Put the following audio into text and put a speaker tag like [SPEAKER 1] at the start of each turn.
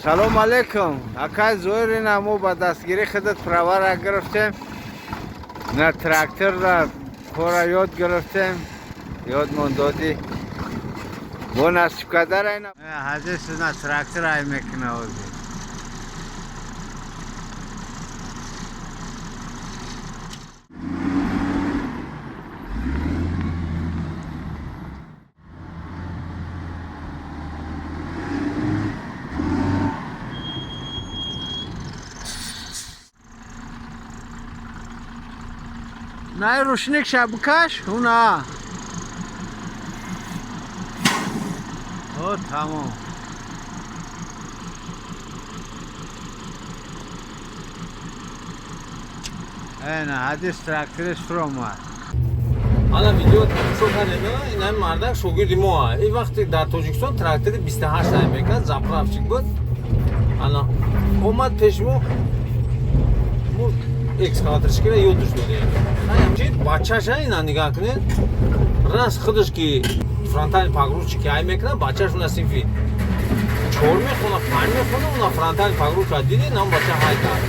[SPEAKER 1] Салом алейкум, акай Зоир. Ина мо ба дастгирӣ худат правара гирифтем, на тракторра кора ёд гирифтем, ёдмон додӣ. Бо насиб кадара ина ҳазис на трактор ай мекуна ҳозир. Най, рушник ша бикаш, уна. О, тамом. Ена ҳадис тракторист фуромад.
[SPEAKER 2] Ана видео тамошо кардем. Ин мардак шогирди мо. Ин вақте дар Тоҷикистон трактори 28 ай мекард, заправщик буд. Ана омад пеши мо, мо экскаваторщикира ёдаш додем. Чи бачаша ина нигаҳ кунед, раз худаш ки фронтальный погрузчики ай мекунад, бачаш уна синфи чор мехона, панҷ мехона. Уна фронтальный погрузчика дидед, нам бача ҳай кард.